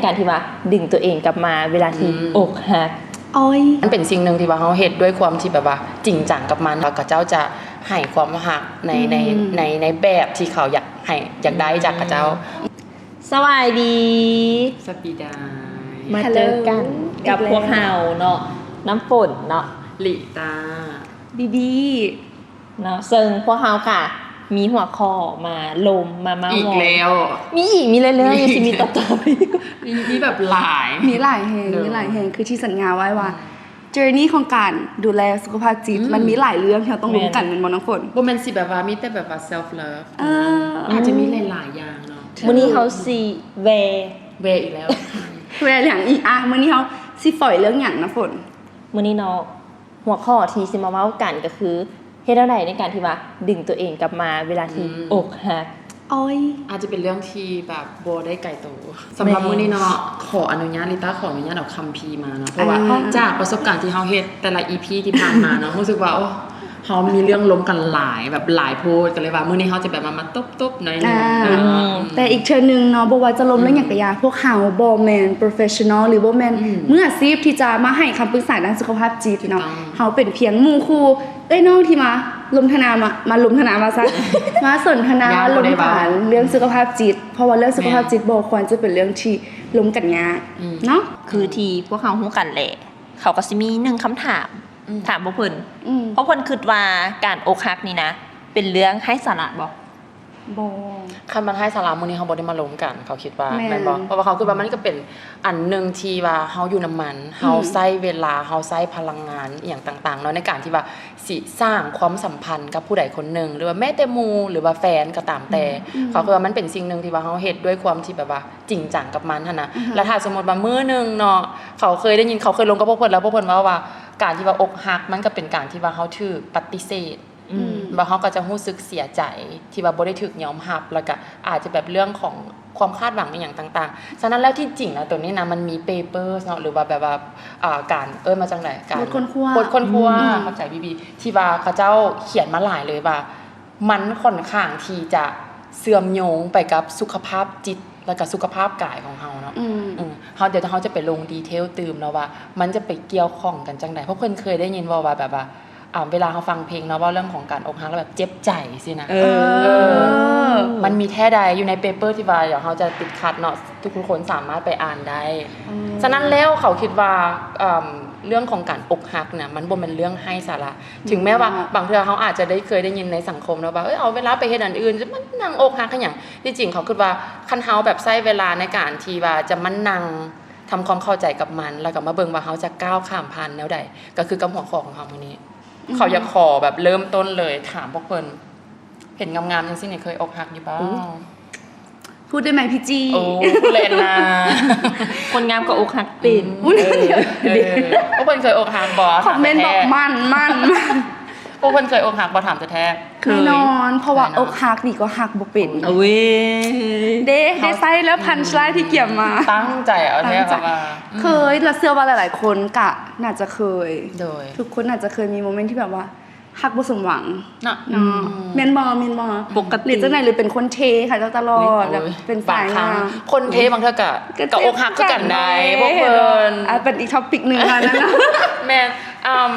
ການທີ່ວ່າດຶງຕົວເອງກັບມາເວລາທີ່ ອືມ ອົກຫັກ. ໂອ້ຍ ມັນເປັນສິ່ງໜຶ່ງທີ່ວ່າເຮົາເຮັດດ້ວຍຄວາມທີ່ແບບວ່າຈິງຈັງກັບມັນ ແລ້ວກໍເຈົ້າຈະໃຫ້ຄວາມຮັກໃນ ອືມ ໃນ ໃນ ໃນແບບທີ່ເຂົາຢາກໃຫ້ ຢາກໄດ້ຈາກເຂົາເຈົ້າ. ສະບາຍດີ ສະບາຍດີ ມາເຈີກັນ ຮາໂລ ກັບພວກເຮົາເນາະ ນ້ຳຝົນເນາະ ລິຕ້າ ບີບີ ເນາະ ເຊິ່ງພວກເຮົາກະມີຫົວຂໍ້ມາລົມ ມາເມົາ ອີກແລ້ວ ມີອີກ ມີເລື້ອຍໆ ມີ ຊິມີຕໍ່ໆ ມີ ມີແບບຫຼາຍ ມີຫຼາຍແຮງ ເດີ ມີຫຼາຍແຮງ ຄືທີ່ສັນຍາໄວ້ວ່າ ອືມ journey ຂອງການດູແລສຸຂະພາບຈິດ ອືມ ມັນມີຫຼາຍເລື່ອງທີ່ເຮົາຕ້ອງລົມກັນ ແມ່ນ ແມ່ນບໍ່ນ້ຳຝົນ? ບໍ່ແມ່ນຊິແບບວ່າມີແຕ່ແບບວ່າ self love ເອີ ອືມ ອາດຈະມີຫຼາຍໆຢ່າງເນາະ ມື້ນີ້ເຮົາຊິແວ່ ແວ່ອີກແລ້ວ ແວ່ຫຍັງອີກ? ອ່ະ ມື້ນີ້ເຮົາຊິຝອຍເລື່ອງຫຍັງນ້ຳຝົນ? ມື້ນີ້ເນາະ ຫົວຂໍ້ທີ່ຊິມາເວົ້າກັນກໍຄື ເຮັດແນວໃດໃນການທີ່ວ່າດຶງຕົວເອງກັບມາເວລາທີ່ ອືມ ອົກຫັກ. ໂອ້ຍ ອາດຈະເປັນເລື່ອງທີ່ແບບບໍ່ໄດ້ໄກໂຕ ສຳລັບ ແມ່ນ ມື້ນີ້ເນາະ ຂໍອະນຸຍາດ ລິຕ້າຂໍອະນຸຍາດເອົາຄຳພີມາເນາະ ເພາະວ່າ ອ່າ ຈາກປະສົບການທີ່ເຮົາເຮັດແຕ່ລະ ອີພີ ທີ່ຜ່ານມາເນາະ ຮູ້ສຶກວ່າ ໂອ້ ເຮົາມີເລື່ອງລົມກັນຫຼາຍ ແບບຫຼາຍໂພດ ກໍເລີຍວ່າມື້ນີ້ເຮົາຈະແບບວ່າມາຕົບໆໜ້ອຍໜຶ່ງ ອ່າ ເນາະ ອືມ ແຕ່ອີກເທື່ອໜຶ່ງເນາະ ບໍ່ວ່າຈະລົມເລື່ອງຫຍັງກໍຢ່າ ອືມ ພວກເຮົາບໍ່ແມ່ນ professional ຫຼືບໍ່ແມ່ນ ອືມ ມືອາຊີບທີ່ຈະມາໃຫ້ຄຳປຶກສາດ້ານສຸຂະພາບຈິດເນາະ ຖືກຕ້ອງ ເຮົາເປັນພຽງໝູ່ຄູ່ເອື້ອຍນ້ອງທີ່ມາລົມທະນາ ມາ ມາລົມທະນາວ່າຊັ້ນ ມາສົນທະນາ ມາລົມຖານເລື່ອງສຸຂະພາບຈິດ ເພາະວ່າເລື່ອງສຸຂະພາບຈິດ ແມ່ນ ບໍ່ຄວນຈະເປັນເລື່ອງທີ່ລົມກັນຍາກ ອືມ ເນາະ ຄືທີ່ພວກເຮົາຮູ້ກັນແຫຼະ ເຂົາກໍຊິມີໜຶ່ງຄຳຖາມ ອືມ ຖາມພວກເພິ່ນ ອືມ ພວກເພິ່ນຄິດວ່າການອົກຫັກນີ້ນະ ເປັນເລື່ອງໄຮ້ສາລະບໍ່? ບໍ່ ຄັນມັນໄຮ້ສາລະ ມື້ນີ້ເຮົາບໍ່ໄດ້ມາລົມກັນ ເຂົາຄິດວ່າ ແມ່ນ ແມ່ນບໍ່? ເພາະວ່າເຂົາຄິດວ່າມັນກໍເປັນອັນໜຶ່ງທີ່ວ່າເຮົາຢູ່ນຳມັນ ອືມ ເຮົາໃຊ້ເວລາ ເຮົາໃຊ້ພະລັງງານອີ່ຫຍັງຕ່າງໆເນາະ ໃນການທີ່ວ່າຊິສ້າງຄວາມສຳພັນກັບຜູ້ໃດຄົນໜຶ່ງ ຫຼືວ່າແມ້ແຕ່ໝູ່ ຫຼືວ່າແຟນກໍຕາມແຕ່ ອືມ ເຂົາຄິດວ່າມັນເປັນສິ່ງໜຶ່ງທີ່ວ່າເຮົາເຮັດດ້ວຍຄວາມທີ່ແບບວ່າຈິງຈັງກັບມັນຫັ້ນນະ ອ່າຮະ ແລ້ວຖ້າສົມມຸດວ່າມື້ໜຶ່ງເນາະ ເຂົາເຄີຍໄດ້ຍິນ ເຂົາເຄີຍລົມກັບພວກເພິ່ນ ແລ້ວພວກເພິ່ນເວົ້າວ່າ ການທີ່ວ່າອົກຫັກ ມັນກໍເປັນການທີ່ວ່າເຮົາຖືກປະຕິເສດ ອືມ ແລ້ວເຮົາກໍຈະຮູ້ສຶກເສຍໃຈ ທີ່ວ່າບໍ່ໄດ້ຖືກຍອມຮັບ ແລ້ວກໍອາດຈະແບບເລື່ອງຂອງຄວາມຄາດຫວັງອີ່ຫຍັງຕ່າງໆ. ສະນັ້ນແລ້ວທີ່ຈິງແລ້ວໂຕນີ້ນະ ມັນມີ papers ເນາະ ຫຼືວ່າແບບວ່າ ອ່າ ການ ເອີ້ນວ່າຈັ່ງໃດ ການ ບົດຄົ້ນຄວ້າ ບົດຄົ້ນຄວ້າ ອືມ ຂອບໃຈບີບີ ທີ່ວ່າເຂົາເຈົ້າຂຽນມາຫຼາຍເລີຍວ່າ ມັນຂ້ອນຂ້າງທີ່ຈະເຊື່ອມໂຍງໄປກັບສຸຂະພາບຈິດ ແລ້ວກໍສຸຂະພາບກາຍຂອງເຮົາເນາະ ອືມ ອືມ ເຮົາ ດຽວເຮົາຈະໄປລົງ detail ຕື່ມເນາະວ່າ ມັນຈະໄປກ່ຽວຂ້ອງກັນຈັ່ງໃດ ເພາະເພິ່ນເຄີຍໄດ້ຍິນເວົ້າວ່າແບບວ່າ ອ່າ ເວລາເຮົາຟັງເພງເນາະ ເວົ້າເລື່ອງຂອງການອົກຫັກແລ້ວແບບເຈັບໃຈຊີ້ນະ ເອີ ເອີ ມັນມີແທ້ໃດ ຢູ່ໃນ paper ທີ່ວ່າດຽວເຮົາຈະຕິດຂັດເນາະ ທຸກໆຄົນສາມາດໄປອ່ານໄດ້ ອືມ ສະນັ້ນແລ້ວເຂົາຄິດວ່າ ເອີ່ມ ເລື່ອງຂອງການອົກຫັກນະ ມັນບໍ່ແມ່ນເລື່ອງໄຮ້ສາລະ ອືມ ເຖິງແມ້ວ່າບາງເທື່ອເຮົາອາດຈະໄດ້ເຄີຍໄດ້ຍິນໃນສັງຄົມເນາະວ່າ ເອີຍ ເອົາເວລາໄປເຮັດອັນອື່ນ ມານັ່ງອົກຫັກເຮັດຫຍັງ ທີ່ຈິງເຂົາຄິດວ່າ ຄັນເຮົາແບບໃຊ້ເວລາໃນການທີ່ວ່າຈະມານັ່ງ ທຳຄວາມເຂົ້າໃຈກັບມັນ ແລ້ວກໍມາເບິ່ງວ່າເຮົາຈະກ້າວຂ້າມຜ່ານແນວໃດ ກໍຄືກັບຫົວຂໍ້ຂອງເຮົາມື້ນີ້ ອືມ ເຂົາຢາກຂໍແບບເລີ່ມຕົ້ນເລີຍ ຖາມພວກເພິ່ນ ເຫັນງາມໆຈັ່ງຊີ້ນີ້ເຄີຍອົກຫັກຢູ່ບໍ່? ອູ້ ພູດໄດ້ໄໝພີ່ຈີ້? ໂອ້ ພູດເລີຍນະ ຄົນງາມກໍອົກຫັກເປັນ ອືມ ເອີ ເອີ ພວກເພິ່ນເຄີຍອົກຫັກບໍ່? ຄອມເມັນບອກ ຖາມແທ້ໆ ໝັ້ນ ໝັ້ນ ພວກເພິ່ນເຄີຍອົກຫັກບໍ່? ຖາມແທ້ໆ ເຄີຍ ແນ່ນອນ ເພາະວ່າ ເຄີຍເນາະ ອົກຫັກນີ້ກໍຮັກບໍ່ເປັນ ໂອ້ຍ ເດ້ ເຮົາ ເດ້ໃຊ້ແລ້ວ punchline ທີ່ກຽມມາ ຕັ້ງໃຈເອົາແທ້ ຕັ້ງໃຈ ເພາະວ່າ ອືມ ເຄີຍ ແລະ ເຊື່ອວ່າຫຼາຍໆຄົນກະໜ້າຈະເຄີຍ ໂດຍ ທຸກຄົນໜ້າຈະເຄີຍມີໂມເມັນທີ່ແບບວ່າຮັກບໍ່ສົມຫວັງເນາະ ເນາະ ອືມ ແມ່ນບໍ່? ແມ່ນບໍ່? ປົກກະຕິ ຫຼືຈັ່ງໃດ? ຫຼືເປັນຄົນເທໃຫ້ເຈົ້າຕະຫຼອດ ໂອ້ຍ ແບບເປັນສາຍງາມ ບາງຄັ້ງຄົນເທບາງເທື່ອກະ ກະອົກຫັກຄືກັນໄດ໋ ເປັນຄືກັນ ພວກເພິ່ນ ອ່າ ເປັນອີກ topic ໜຶ່ງແລ້ວນັ້ນເນາະ ແມ່ນ ອືມ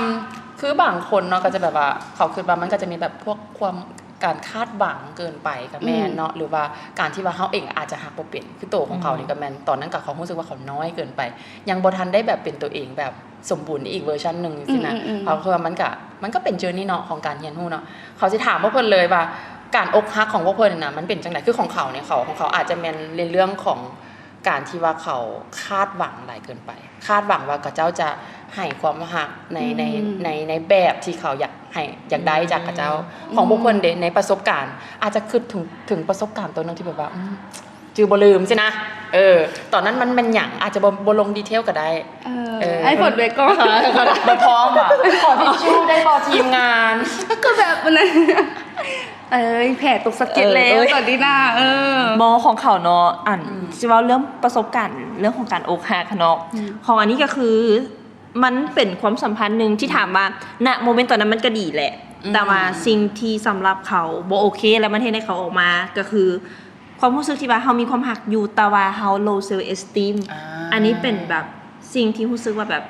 ຄືບາງຄົນເນາະ ກໍຈະແບບວ່າ ເຂົາຄິດວ່າມັນກໍຈະມີແບບພວກຄວາມ ການຄາດຫວັງເກີນໄປກໍແມ່ນເນາະ ອືມ ຫຼືວ່າການທີ່ວ່າເຮົາເອງອາດຈະຮັກບໍ່ເປັນ ຄືໂຕຂອງເຂົານີ້ ອືມ ກໍແມ່ນ ຕອນນັ້ນກໍເຂົາຮູ້ສຶກວ່າເຂົານ້ອຍເກີນໄປ ຍັງບໍ່ທັນໄດ້ແບບເປັນຕົວເອງແບບສົມບູນອີກເວີຊັນໜຶ່ງຊີ້ນະ ອືມໆໆ ເພາະວ່າມັນກະ ມັນກະເປັນ journey ເນາະ ຂອງການຮຽນຮູ້ເນາະ ເຂົາຊິຖາມພວກເພິ່ນເລີຍວ່າ ການອົກຫັກຂອງພວກເພິ່ນນະ ມັນເປັນຈັ່ງໃດ ຄືຂອງເຂົານີ້ ເຂົາ ຂອງເຂົາອາດຈະແມ່ນໃນເລື່ອງຂອງ ການທີ່ວ່າເຂົາຄາດຫວັງຫຼາຍເກີນໄປ ຄາດຫວັງວ່າເຂົາເຈົ້າຈະໃຫ້ຄວາມຮັກໃນ ໃນ ອືມ ໃນ ໃນແບບທີ່ເຂົາຢາກໃຫ້ ຢາກໄດ້ຈາກເຂົາເຈົ້າ ອືມ ຂອງພວກເພິ່ນເດ ໃນປະສົບການ ອາດຈະຄິດເຖິງ ເຖິງປະສົບການຕົວໜຶ່ງທີ່ແບບວ່າ ອືມ ຈື່ບໍ່ລືມຊີ້ນະ ເອີ ຕອນນັ້ນມັນແມ່ນຫຍັງ ອາດຈະບໍ່ ບໍ່ລົງດີເທວກໍໄດ້ ເອີ ເອີ ໃຫ້ຝົນໄວ້ກ່ອນ ບໍ່ພ້ອມຫວາ ຂໍທິດຊູ້ໄດ້ບໍ່ທີມງານ ກໍແບບນັ້ນ ເອີຍ ແຜຕົກສະເກັດແລ້ວ ເອີ ຕອນນີ້ນະ ເອີ ບໍ່ ຂອງເຂົາເນາະ ອັນ ອືມ ຊິເວົ້າເລື່ອງປະສົບການ ເລື່ອງຂອງການອົກຫັກເນາະ ອືມ ຂອງອັນນີ້ກໍຄື ມັນເປັນຄວາມສຳພັນໜຶ່ງທີ່ຖາມວ່າ ອືມ ນະໂມເມັນຕອນນັ້ນມັນກໍດີແຫຼະ ອືມ ແຕ່ວ່າສິ່ງທີ່ສຳລັບເຂົາບໍ່ໂອເຄ ແລ້ວມັນເຮັດໃຫ້ເຂົາອອກມາ ກໍຄື ຄວາມຮູ້ສຶກທີ່ວ່າເຮົາມີຄວາມຮັກຢູ່ ແຕ່ວ່າເຮົາ low self esteem ອາ ອັນນີ້ເປັນແບບສິ່ງທີ່ຮູ້ສຶກວ່າແບບ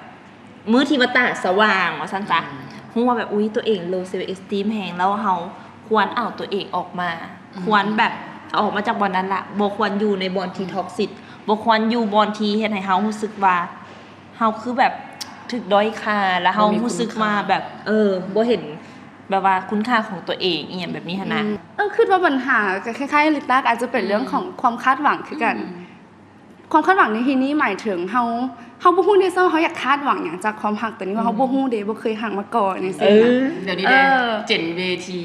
ມື້ທີ່ວ່າຕາສະຫວ່າງວ່າຊັ້ນຊະ ອືມ ຮູ້ວ່າແບບ ອຸ້ຍ ຕົວເອງ low self esteem ແຮງ ແລ້ວເຮົາຄວນເອົາຕົວເອງອອກມາ ອືມ ຄວນແບບເອົາອອກມາຈາກບ່ອນນັ້ນລະ ບໍ່ຄວນຢູ່ໃນບ່ອນທີ່ ອືມ toxic ບໍ່ຄວນຢູ່ບ່ອນທີ່ເຮັດໃຫ້ເຮົາຮູ້ສຶກວ່າ ເຮົາຄືແບບຖືກດ້ອຍຄ່າ ແລ້ວເຮົາຮູ້ສຶກວ່າແບບ ເອີ ບໍ່ເຫັນແບບວ່າຄຸນຄ່າຂອງຕົວເອງ ອີ່ຫຍັງແບບນີ້ຫັ້ນນະ. ອືມ ເອີ ຄິດວ່າບັນຫາກໍຄ້າຍໆ ລິຕາ ອາດຈະເປັນເລື່ອງຂອງຄວາມຄາດຫວັງຄືກັນ. ອືມ ຄວາມຄາດຫວັງໃນທີ່ນີ້ໝາຍເຖິງເຮົາ ເຮົາບໍ່ຮູ້ເດ້ເຈົ້າ ເຮົາຢາກຄາດຫວັງຫຍັງຈາກຄວາມຮັກຕົວນີ້ ວ່າເຮົາບໍ່ຮູ້ເດ້ ບໍ່ເລີຍຮັກມາກ່ອນຈັ່ງຊີ້ນະ. ດຽວນີ້ເດ້ ເອີ ເຈນເວທີ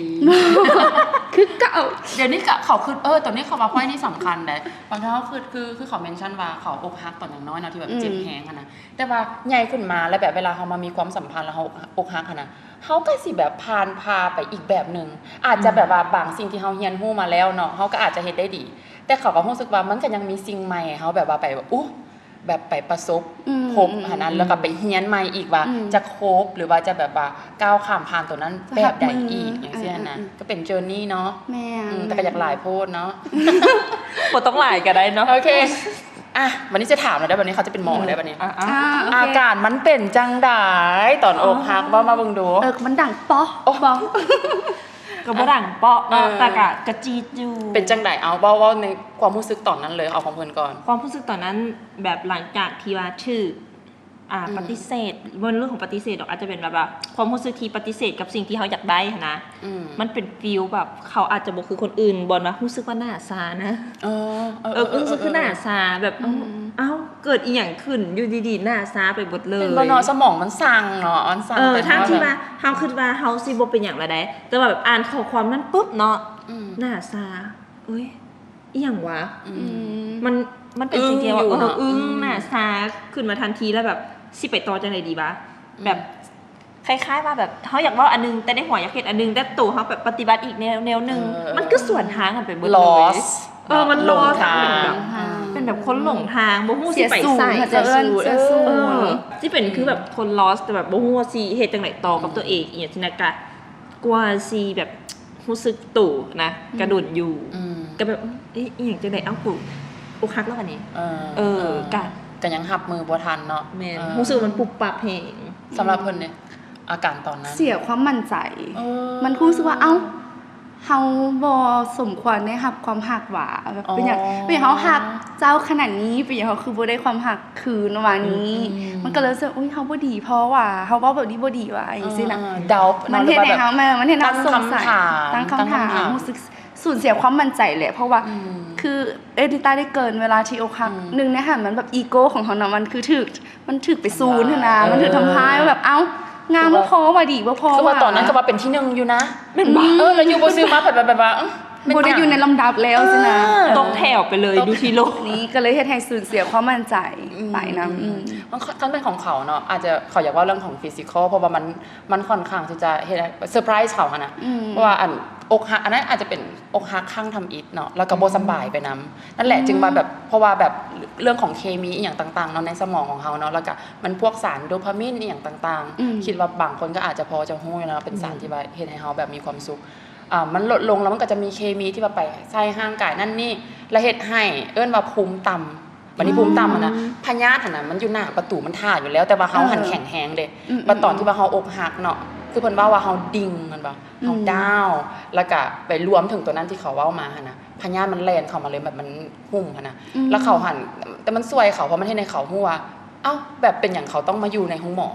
ຄືເກົ່າ. ດຽວນີ້ກະເຂົາຄິດ ເອີ ຕອນນີ້ເຂົາວ່າ point ນີ້ສຳຄັນເດ້ ບາງເທື່ອເຮົາຄິດ ຄື ຄືເຂົາ mention ວ່າເຂົາອົກຫັກຕອນຍັງນ້ອຍເນາະ ທີ່ແບບເຈັບແຮງຫັ້ນນະ ແຕ່ວ່າໃຫຍ່ຂຶ້ນມາແລ້ວ ແບບເວລາເຮົາມາມີຄວາມສຳພັນ ແລ້ວເຮົາອົກຫັກຫັ້ນນະ ເຮົາກໍຊິແບບຜ່ານຜ່າໄປອີກແບບໜຶ່ງ ອາດຈະແບບວ່າບາງສິ່ງທີ່ເຮົາຮຽນຮູ້ມາແລ້ວເນາະ ເຮົາກໍອາດຈະເຮັດໄດ້ດີ ແຕ່ເຂົາກໍຮູ້ສຶກວ່າມັນກໍຍັງມີສິ່ງໃໝ່ໃຫ້ເຮົາແບບວ່າໄປ ອຸ ແບບໄປປະສົບພົບຫັ້ນນະ ແລ້ວກໍໄປຮຽນໃໝ່ອີກວ່າຈະໂຄບ ຫຼືວ່າຈະແບບວ່າກ້າວຂ້າມຜ່ານຕົວນັ້ນແບບໃດອີກ ຈັ່ງຊີ້ຫັ້ນນະ ກໍເປັນ journey ເນາະ. ແມ່ນ ແຕ່ກໍຢາກຫຼາຍໂພດເນາະ ບໍ່ຕ້ອງຫຼາຍກໍໄດ້ເນາະ. ໂອເຄ ອ່ະ ບັດນີ້ຈະຖາມແລ້ວເດີ້ ບັດນີ້ເຂົາຈະເປັນໝໍແລ້ວບັດນີ້. ອ່າ ອາການມັນເປັນຈັ່ງໃດຕອນອົກຫັກ ເວົ້າມາເບິ່ງດູ. ເອີ ມັນດັງເປາະ ເປາະ ກໍບໍ່ດັງເປາະເນາະ ແຕ່ກະ ກະຈີດຢູ່. ເປັນຈັ່ງໃດ ເອົາ ເວົ້າ ເວົ້າໃນຄວາມຮູ້ສຶກຕອນນັ້ນເລີຍ ເອົາຂອງເພິ່ນກ່ອນ. ຄວາມຮູ້ສຶກຕອນນັ້ນ ແບບຫຼັງຈາກທີ່ວ່າຖືກ ອ່າ ປະຕິເສດ ບໍ່ແມ່ນເລື່ອງຂອງປະຕິເສດດອກ ອາດຈະເປັນແບບວ່າຄວາມຮູ້ສຶກທີ່ປະຕິເສດກັບສິ່ງທີ່ເຮົາຢາກໄດ້ຫັ້ນນະ. ມັນເປັນຟີລແບບເຂົາອາດຈະບໍ່ຄືຄົນອື່ນ ບ່ອນວ່າຮູ້ສຶກວ່າໜ້າຊານະ. ເອີ ເອີ ເອີ ຮູ້ສຶກຄືໜ້າຊາ ແບບ ເອົ້າ ເກີດອີ່ຫຍັງຂຶ້ນ ຢູ່ດີໆໜ້າຊາໄປເບິດເລີຍ ເຫັນບໍ່ເນາະ? ສະໝອງມັນສັ່ງເນາະ ມັນສັ່ງ ເອີ ທັງທີ່ວ່າເຮົາຄິດວ່າເຮົາຊິບໍ່ເປັນຫຍັງລະໃດ ແຕ່ວ່າແບບອ່ານຂໍ້ຄວາມນັ້ນປຶບເນາະ ໜ້າຊາ ເອີຍ ອີ່ຫຍັງວະ? ມັນ ມັນເປັນສິ່ງທີ່ວ່າ ອຶ້ງຢູ່ເນາະ ເອີ ອຶ້ງ ໜ້າຊາຂຶ້ນມາທັນທີ ແລ້ວແບບຊິໄປຕໍ່ຈັ່ງໃດດີວະ? ແບບຄ້າຍໆວ່າແບບເຮົາຢາກເວົ້າອັນໜຶ່ງ ແຕ່ໃນຫົວຢາກເຮັດອັນໜຶ່ງ ແຕ່ໂຕເຮົາແບບປະຕິບັດອີກແນວ ແນວໜຶ່ງ ເອີ ມັນຄືສວນທາງກັນໄປເບິດເລີຍ. ເອີ ມັນ ຫຼົງທາງ ເອີ ມັນ ເອີ ເປັນແບບຄົນຫຼົງທາງ ບໍ່ຮູ້ຊິໄປໃສ ເອີ ເອີ ຊິເປັນຄືແບບຄົນ lost ແຕ່ແບບບໍ່ຮູ້ວ່າຊິເຮັດຈັ່ງໃດຕໍ່ກັບຕົວເອງ ອີ່ຫຍັງຊີ້ນະ ກະ ກວ່າຊິແບບຮູ້ສຶກໂຕນະ ກະດົນຢູ່ ກະແບບ ເອີ ອີ່ຫຍັງຈັ່ງໃດ ເອົ້າ ກູອົກຫັກແລ້ວບາດນີ້ ເອີ ກະ ກະຍັງຮັບມືບໍ່ທັນເນາະ. ແມ່ນ ເອີ ຮູ້ສຶກວ່າມັນປຸບປັບແຮງ. ສຳລັບເພິ່ນເດ ອາການຕອນນັ້ນ ເສຍຄວາມໝັ້ນໃຈ ເອີ ມັນຮູ້ສຶກວ່າ ເອົ້າ ເຮົາບໍ່ສົມຄວນໄດ້ຮັບຄວາມຮັກຫວາ ແບບເປັນຫຍັງ ເປັນຫຍັງເຮົາຮັກເຈົ້າຂະໜາດນີ້ ເປັນຫຍັງເຮົາຄືບໍ່ໄດ້ຄວາມຮັກຄືນປະມານນີ້. ມັນກໍເລີຍຮູ້ສຶກ ອຸ້ຍ ເຮົາບໍ່ດີພໍຫວາ ເຮົາເວົ້າແບບນີ້ບໍ່ດີຫວາ ຈັ່ງຊີ້ນະ. ເອີ ເດົາເນາະ ມັນເຮັດໃຫ້ເຮົາ ແມ່ນ ມັນເຮັດໃຫ້ເຮົາສົງໄສ ຕັ້ງຄຳຖາມ ຕັ້ງຄຳຖາມ ຮູ້ສຶກສູນເສຍຄວາມໝັ້ນໃຈແຫຼະ ເພາະວ່າ ຄືເອລິຕາໄດ້ເກີນເວລາທີ່ອົກຫັກ ໜຶ່ງໃນຫັ້ນມັນແບບອີໂກຂອງເຮົານະ ມັນຄືຖືກ ມັນຖືກໄປສູນຫັ້ນນະ ມັນຖືກທຳລາຍວ່າແບບ ເອົ້າ ງາມບໍ່ພໍຫວາ ດີບໍ່ພໍຫວາ ຄືວ່າຕອນນັ້ນກໍວ່າເປັນທີໜຶ່ງຢູ່ນະ ແມ່ນບໍ່? ເອີ ແລ້ວຢູ່ບໍ່ຊື່ມາພັດແບບວ່າ ບໍ່ໄດ້ຢູ່ໃນລຳດັບແລ້ວຊີ້ນະ ຕົກແຖວໄປເລີຍ ຢູ່ທີໂລ ນີ້ກໍເລີຍເຮັດໃຫ້ສູນເສຍຄວາມໝັ້ນໃຈໄປນຳ. ມັນ ຄັນເປັນຂອງເຂົາເນາະ ອາດຈະ ເຂົາຢາກເວົ້າເລື່ອງຂອງ physical ເພາະວ່າມັນ ມັນຄ່ອນຂ້າງທີ່ຈະເຮັດ surprise ເຂົາຫັ້ນນະ ເພາະວ່າອັນ ອົກຫັກ ອັນນັ້ນອາດຈະເປັນອົກຫັກຄັ້ງທຳອິດເນາະ ແລ້ວກໍບໍ່ສະບາຍໄປນຳ ນັ້ນແຫຼະ ຈຶ່ງວ່າແບບ ເພາະວ່າແບບເລື່ອງຂອງເຄມີອີ່ຫຍັງຕ່າງໆເນາະ ໃນສະໝອງຂອງເຮົາເນາະ ແລ້ວກໍມັນພວກສານໂດພາມິນອີ່ຫຍັງຕ່າງໆ ຄິດວ່າບາງຄົນກໍອາດຈະພໍຈະຮູ້ຢູ່ແລ້ວ ເປັນສານທີ່ວ່າເຮັດໃຫ້ເຮົາແບບມີຄວາມສຸກ ອ່າ ມັນລົດລົງ ແລ້ວມັນກໍຈະມີເຄມີທີ່ວ່າໄປໃສ່ຮ່າງກາຍນັ້ນນີ້ ແລ້ວເຮັດໃຫ້ເອີ້ນວ່າພູມຕ່ຳ ບັດນີ້ພູມຕ່ຳຫັ້ນນະ ພະຍາດຫັ້ນນະ ມັນຢູ່ໜ້າປະຕູ ມັນຖ້າຢູ່ແລ້ວ ແຕ່ວ່າເຮົາຫັ້ນແຂງແຮງເດ້ ບັດຕອນທີ່ວ່າເຮົາອົກຫັກເນາະ ຄືເພິ່ນເວົ້າວ່າເຮົາດິ່ງ ແມ່ນບໍ່ ເຮົາດາວ ແລ້ວກະໄປລວມເຖິງຕົວນັ້ນທີ່ເຂົາເວົ້າມາຫັ້ນນະ ພະຍາດມັນແລ່ນເຂົ້າມາເລີຍ ແບບມັນຫຸ້ມຫັ້ນນະ ແລ້ວເຂົາຫັ້ນ ແຕ່ມັນຊ່ວຍເຂົາ ເພາະມັນເຮັດໃຫ້ເຂົາຮູ້ວ່າ ເອົ້າ ແບບເປັນຫຍັງເຂົາຕ້ອງມາຢູ່ໃນໂຮງໝໍ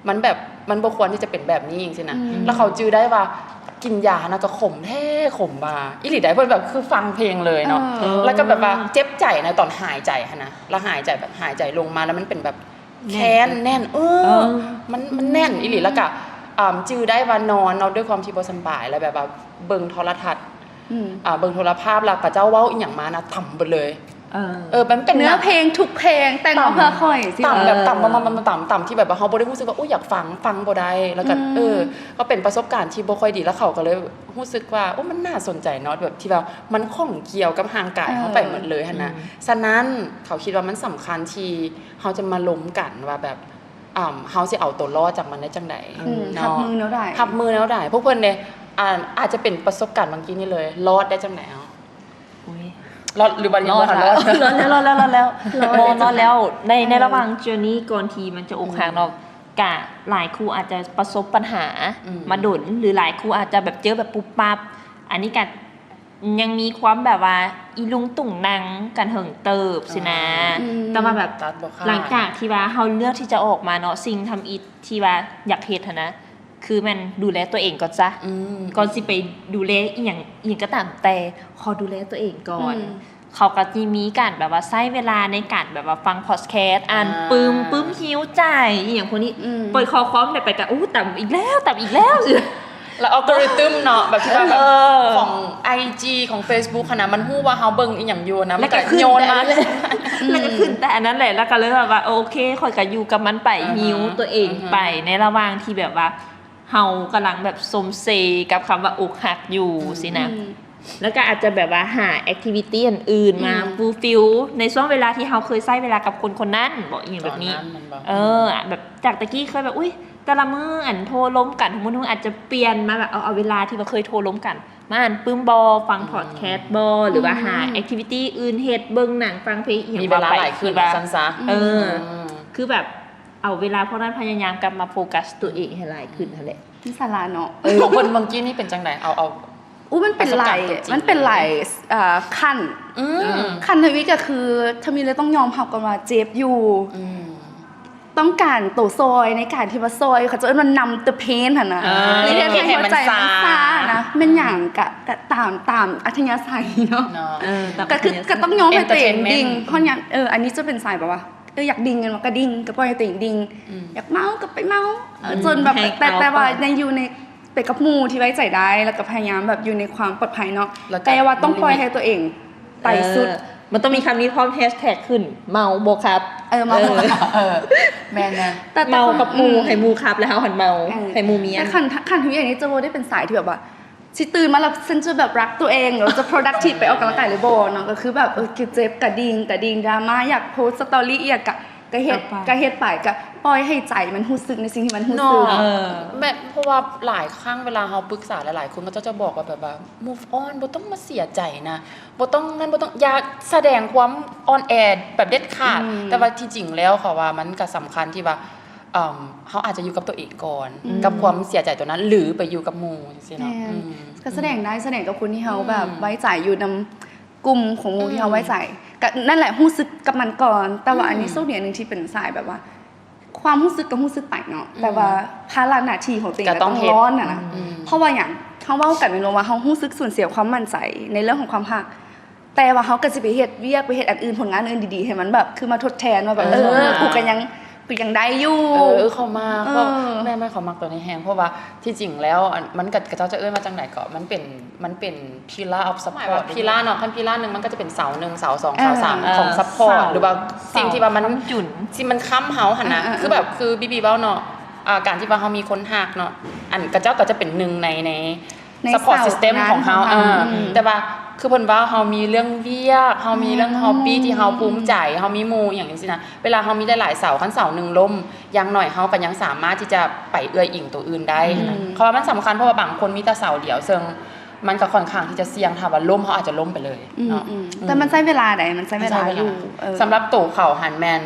ມັນແບບ ມັນບໍ່ຄວນທີ່ຈະເປັນແບບນີ້ ຈັ່ງຊີ້ນະ ແລ້ວເຂົາຈື່ໄດ້ວ່າກິນຢາຫັ້ນນະກໍຂົມແທ້ຂົມວ່າ ອີ່ຫຼີໃດ໋ ເພິ່ນແບບຄືຟັງເພງເລີຍເນາະ ແລ້ວກໍແບບວ່າເຈັບໃຈນະ ຕອນຫາຍໃຈຫັ້ນນະ ແລ້ວຫາຍໃຈແບບຫາຍໃຈລົງມາ ແລ້ວມັນເປັນແບບແໜ້ນ ແໜ້ນ ເອີ ມັນ ມັນແໜ້ນອີ່ຫຼີ ແລ້ວກໍ ອ່າ ຈື່ໄດ້ວ່ານອນເນາະ ດ້ວຍຄວາມທີ່ບໍ່ສະບາຍ ແລ້ວແບບວ່າເບິ່ງໂທລະທັດ ອ່າ ເບິ່ງໂທລະພາບ ແລ້ວເຂົາເຈົ້າເວົ້າອີ່ຫຍັງມານະ ຕຳເບິດເລີຍ ເອີ ເອີ ມັນເປັນເນື້ອເພງທຸກເພງແຕ່ງມາເພື່ອຂ້ອຍ ຕຳແບບຕຳ ຕຳ ຕຳ ຕຳ ທີ່ແບບວ່າເຮົາບໍ່ໄດ້ຮູ້ສຶກວ່າ ອຸ້ຍ ຢາກຟັງ ຟັງບໍ່ໄດ້ ແລ້ວກໍ ເອີ ກໍເປັນປະສົບການທີ່ບໍ່ຄ່ອຍດີ ແລ້ວເຂົາກໍເລີຍຮູ້ສຶກວ່າ ໂອ້ ມັນໜ້າສົນໃຈເນາະ ແບບທີ່ວ່າມັນຂ້ອງກ່ຽວກັບຮ່າງກາຍເຮົາໄປໝົດເລີຍຫັ້ນນະ. ສະນັ້ນເຂົາຄິດວ່າມັນສຳຄັນທີ່ເຮົາຈະມາລົມກັນວ່າແບບ ອ່າ ເຮົາຊິເອົາຕົວລອດຈາກມັນໄດ້ຈັ່ງໃດ ເນາະ ຮັບມືແນວໃດ ຮັບມືແນວໃດ ພວກເພິ່ນເດ ອ່າ ອາດຈະເປັນປະສົບການບາງທີນີ້ເລີຍ ລອດໄດ້ຈັ່ງໃດເຮົາ? ອຸ້ຍ ລອດ ຫຼືວ່າຍັງບໍ່ທັນລອດ? ລອດແລ້ວ ລອດແລ້ວ ລອດແລ້ວ ລອດແລ້ວ ລອດແລ້ວ ໃນ ໃນລະຫວ່າງ journey ກ່ອນທີ່ມັນຈະອົກຫັກເນາະ ກະຫຼາຍຄູ່ອາດຈະປະສົບບັນຫາມາດົນ ຫຼືຫຼາຍຄູ່ອາດຈະແບບເຈີແບບປຸບປັບ ອັນນີ້ກະຍັງມີຄວາມແບບວ່າອີລຸງຕຸງນັງກັນເຫິງເຕີບຊີ້ນະ. ແຕ່ວ່າແບບ ຕັດບໍ່ຂາດ ຫຼັງຈາກທີ່ວ່າເຮົາເລືອກທີ່ຈະອອກມາເນາະ ສິ່ງທຳອິດທີ່ວ່າຢາກເຮັດຫັ້ນນະ ຄືແມ່ນດູແລຕົວເອງກ່ອນຊະ ກ່ອນຊິໄປດູແລອີ່ຫຍັງ ອີ່ຫຍັງກໍຕາມແຕ່ ຂໍດູແລຕົວເອງກ່ອນ. ເຂົາກໍຊິມີການແບບວ່າໃຊ້ເວລາໃນການແບບວ່າຟັງພອດແຄສ ອ່ານປຶ້ມ ປຶ້ມຮີວໃຈ ອີ່ຫຍັງພວກນີ້ ເປີດຂໍ້ຄວາມໄດ້ໄປກໍ ໂອ້ ຕຳອີກແລ້ວ ຕຳອີກແລ້ວ ແລ້ວ algorithm ເນາະ ແບບທີ່ວ່າແບບ ເອີ ຂອງ IG ຂອງ Facebook ຫັ້ນນະ ມັນຮູ້ວ່າເຮົາເບິ່ງອີ່ຫຍັງຢູ່ນະ ມັນກໍໂຍນມາ ແລ້ວກໍຂຶ້ນແຕ່ອັນນັ້ນແຫຼະ ແລ້ວກໍເລີຍແບບວ່າ ໂອເຄ ຂ້ອຍກໍຢູ່ກັບມັນໄປ ຮີວຕົວເອງໄປ ໃນລະຫວ່າງທີ່ແບບວ່າ ເຮົາກຳລັງແບບຊົມເຊກັບຄຳວ່າອົກຫັກຢູ່ຊີ້ນະ ແລ້ວກໍອາດຈະແບບວ່າຫາ activity ອັນອື່ນມາ fulfill ໃນຊ່ວງເວລາທີ່ເຮົາເຄີຍໃຊ້ເວລາກັບຄົນຄົນນັ້ນບໍ ອີ່ຫຍັງແບບນີ້. ເອີ ແບບຈາກແຕ່ກີ້ເຄີຍແບບ ອຸ້ຍ ແຕ່ລະມື້ອັນໂທລົມກັນ ມື້ໜຶ່ງອາດຈະປ່ຽນມາແບບ ເອົາ ເອົາເວລາທີ່ວ່າເຄີຍໂທລົມກັນ ມາອ່ານປຶ້ມບໍ ຟັງພອດແຄສບໍ ຫຼືວ່າຫາ activity ອື່ນເຮັດ ເບິ່ງໜັງ ຟັງເພງ ອີ່ຫຍັງ ມີເວລາຫຼາຍຂຶ້ນ ວ່າຊັ້ນຊະ. ເອີ ຄືແບບ ເອົາເວລາພວກນັ້ນພະຍາຍາມກັບມາໂຟກັສຕົວເອງໃຫ້ຫຼາຍຂຶ້ນຫັ້ນແຫຼະ. ມີສາລະເນາະ. ເອີ ຂອງເພິ່ນເມື່ອກີ້ນີ້ເປັນຈັ່ງໃດ? ເອົາ ເອົາ ອູ້ ມັນເປັນຫຼາຍ ປະສົບການຕົວຈິງ ມັນເປັນຫຼາຍ ເອີ ຂັ້ນ ຂັ້ນທະວີກກໍຄື ທຳອິດເລີຍຕ້ອງຍອມຮັບກ່ອນວ່າເຈັບຢູ່ ຕ້ອງການໂຕຊ່ອຍໃນການທີ່ວ່າຊ່ອຍ ເຂົາເຈົ້າເອີ້ນວ່າ numb the pain ຫັ້ນນະ ເອີ ເຮັດໃຫ້ຫົວໃຈມັນຊານະ ແມ່ນຫຍັງກະ ກະຕາມ ຕາມອັດທະຍາໄສເນາະ ເນາະ ເອີ ກໍຄື ກໍຕ້ອງຍອມໃຫ້ຕົວເອງດິ່ງ ເພາະຫຍັງ ເອີ ອັນນີ້ຈະເປັນສາຍແບບວ່າ ເອີ ຢາກດິ່ງແມ່ນບໍ່ ກະດິ່ງ ກະປ່ອຍໃຫ້ຕົວເອງດິ່ງ ຢາກເມົາກະໄປເມົາ ເອີ ຈົນແບບ ແຕ່ ແຕ່ວ່າໃນ ຢູ່ໃນ ໄປກັບໝູ່ທີ່ໄວ້ໃຈໄດ້ ແລ້ວກະພະຍາຍາມແບບຢູ່ໃນຄວາມປອດໄພເນາະ ແຕ່ວ່າຕ້ອງປ່ອຍໃຫ້ຕົວເອງໄປສຸດ ມັນຕ້ອງມີຄຳນີ້ພ້ອມ hashtag ຂຶ້ນ ເມົາບໍ່ຂັບ ເອີ ເມົາບໍ່ຂັບ ເອີ ແມ່ນ ແຕ່ ແຕ່ ເມົາກັບໝູ່ ໃຫ້ໝູ່ຂັບ ແລ້ວເຮົາຫັ້ນເມົາ ໃຫ້ໝູ່ມ້ຽນ. ແຕ່ຄັນ ຄັນທຳອິດນີ້ຈະບໍ່ໄດ້ເປັນສາຍທີ່ແບບວ່າ ຊິຕື່ນມາແລ້ວ ຊັ້ນຈະແບບລັກຕົວເອງ ຫຼືວ່າຈະ productive ໄປອອກກຳລັງກາຍ ຫຼືບໍ່ເນາະ ກໍຄືແບບ ເອີ ເຈັບກະດິ່ງ ກະດິ່ງ ດຣາມາ ຢາກໂພສ story ອີ່ຫຍັງກະ ກະເຮັດ ກະເຮັດໄປ ກະປ່ອຍໃຫ້ໃຈມັນຮູ້ສຶກໃນສິ່ງທີ່ມັນຮູ້ສຶກ ເນາະ ເອີ ແບບ ເພາະວ່າຫຼາຍຄັ້ງເວລາເຮົາປຶກສາຫຼາຍໆຄົນ ເຂົາເຈົ້າຈະບອກວ່າແບບວ່າ move on ບໍ່ຕ້ອງມາເສຍໃຈນະ ບໍ່ຕ້ອງນັ້ນ ບໍ່ຕ້ອງ ຢ່າສະແດງຄວາມອ່ອນແອແບບເດັດຂາດ ແຕ່ວ່າທີ່ຈິງແລ້ວເຂົາວ່າມັນກະສຳຄັນທີ່ວ່າ ເອີ ເຮົາອາດຈະຢູ່ກັບຕົວເອງກ່ອນ ກັບຄວາມເສຍໃຈຕົວນັ້ນ ຫຼືໄປຢູ່ກັບໝູ່ຈັ່ງຊີ້ເນາະ ກໍສະແດງໄດ້ ສະແດງກັບຄົນທີ່ເຮົາແບບໄວ້ໃຈ ຢູ່ນຳກຸ່ມຂອງໝູ່ທີ່ເຮົາໄວ້ໃຈ ກໍນັ້ນແຫຼະ ຮູ້ສຶກກັບມັນກ່ອນ. ແຕ່ວ່າອັນນີ້ໂຊກດີອັນໜຶ່ງທີ່ເປັນສາຍແບບວ່າ ຄວາມຮູ້ສຶກກໍຮູ້ສຶກໄປເນາະ ແຕ່ວ່າພາລະໜ້າທີ່ຂອງຕົວເອງກໍຕ້ອງເຮັດ ຕ້ອງຮ້ອນຫັ້ນນະ ເພາະວ່າຫຍັງ ເຮົາເວົ້າກັນແມ່ນບໍ່ວ່າເຮົາຮູ້ສຶກສູນເສຍຄວາມໝັ້ນໃຈໃນເລື່ອງຂອງຄວາມຮັກ ແຕ່ວ່າເຮົາກໍຊິໄປເຮັດວຽກ ໄປເຮັດອັນອື່ນ ຜົນງານອື່ນດີໆ ໃຫ້ມັນແບບຄືມາທົດແທນວ່າແບບ ເອີ ເອີ ກູກໍຍັງ ກໍຍັງໄດ້ຢູ່ ເອີ ເອີ ເຂົາມາ ເອີ ແມ່ນໆ ເຂົາມັກຕົວນີ້ແຮງ ເພາະວ່າທີ່ຈິງແລ້ວ ອັນ ມັນກໍ ເຂົາເຈົ້າຈະເອີ້ນວ່າຈັ່ງໃດເກາະ ມັນເປັນ ມັນເປັນ pillar of support ວ່າ pillar ເນາະ ຄັນ pillar ໜຶ່ງ ມັນກໍຈະເປັນເສົາໜຶ່ງ ເສົາສອງ ເອີ ເສົາສາມ ເອີ ຂອງ support ເອີ ຫຼືວ່າສິ່ງທີ່ວ່າມັນ ຄ້ຳຈຸນ ທີ່ມັນຄ້ຳເຮົາຫັ້ນນະ ເອີ ເອີ ຄືແບບ ເອີ ຄືບີບີເວົ້າເນາະ ອ່າ ການທີ່ວ່າເຮົາມີຄົນຮັກເນາະ ອັນ ເຂົາເຈົ້າກໍຈະເປັນໜຶ່ງໃນ ໃນ ໃນ support system ຂອງເຮົາ ເອີ ແຕ່ວ່າຄືເພິ່ນເວົ້າ ເຮົາມີເລື່ອງວຽກ ເຮົາມີເລື່ອງ hobby ທີ່ເຮົາພູມໃຈ ເຮົາມີໝູ່ ອີ່ຫຍັງຈັ່ງຊີ້ນະ ເວລາເຮົາມີຫຼາຍໆເສົາ ຄັນເສົາໜຶ່ງລົ້ມ ຢ່າງໜ້ອຍເຮົາກໍຍັງສາມາດທີ່ຈະໄປເອື້ອຍອີງຕົວອື່ນໄດ້ ເພາະວ່າມັນສຳຄັນ ເພາະວ່າບາງຄົນມີແຕ່ເສົາດຽວ ເຊິ່ງມັນກໍຂ້ອນຂ້າງທີ່ຈະສ່ຽງ ຖ້າວ່າລົ້ມ ເຮົາອາດຈະລົ້ມໄປເລີຍເນາະ ແຕ່ມັນໃຊ້ເວລາໃດ໋ ມັນໃຊ້ເວລາຢູ່ ສຳລັບໂຕເຂົາຫັ້ນແມ່ນ